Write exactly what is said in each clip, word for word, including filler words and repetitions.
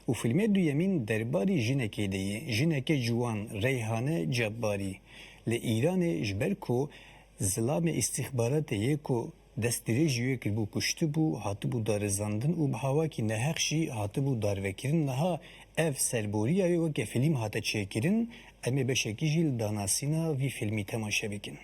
Û filmê duyemîn derbarî jinekê de ye. Jineke ciwan, Reyhane Cebbarî, li Îranê ji ber ku zilamê îstîxbaratê yê ku destdirêjî wê kiribû kuştibû, hatibû darizandin û bi hawakî neheq jî hatibû darvekirin. Niha ev serboriya wê weke fîlm hate çêkirin. Em ê beşekî jî li danasîna vî fîlmî temaşe bikin.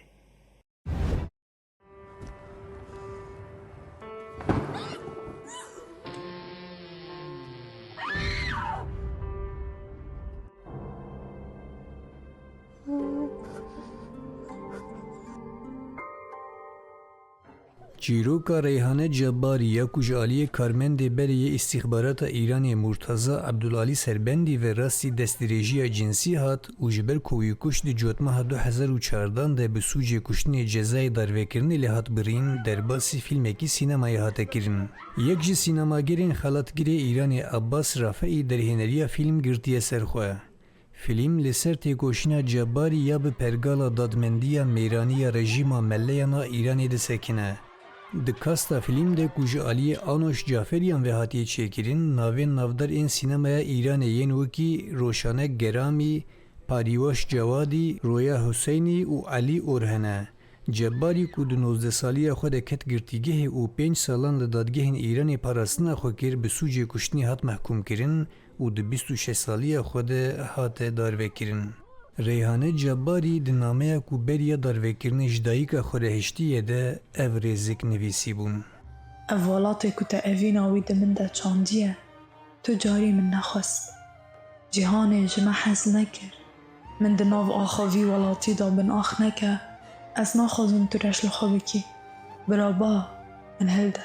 Çîroka Reyhane Cebbarî ya ku ji aliyê karmendê berê yê îstîxbarata Îranê Murtaza Ebdulalî Serbendî ve rastî destdirêjiya cinsî hat û ji ber ku wî kuşt di cotmeha du hezar û çardan de bi sûcê kuştinê cezayê darvekirinê lê hat birîn, derbasî fîlmekî sînemayê hate kirin. Yek ji sînemagerên xelatgirê Îranê Abbas Rafeî derhêneriya fîlm girtiye ser xwe. Fîlm li ser têkoşîna Cebbarî ya bi pergala dadmendiya mêranî ya rejîma meleyan a Îranê disekine. Di kasta fîlm de ku ji aliyê Anoş Caferyan ve hatiye çêkirin, navên navdar ên sînemaya Îranê yên wekî Roşanek Geramî, Parîwaş Cewadî, Roya Huseynî û Elî Orhen e. Cebbarî ku di nozdeh saliya xwe de ket girtîgehê û pênc salan li dadgehên Îranê parastina xwe kir, bi sûcê kuştinê hat mehkûmkirin û di bîst û şeş saliya xwe de hate darvekirin. Reyhane Cebbarî di nameya ku beriya darvekirinê ji dayika xwe re hiştiye de ev rêzik nivîsîbûn. Ev welatê ku te evîna wî di min de çandiye, tu carî min nexwest. Cîhanê ji me hez nekir. Min di nav axa vî welatî de binax neke. Ez naxwazim tu reş li xwe bikî. Bira ba, min hilde.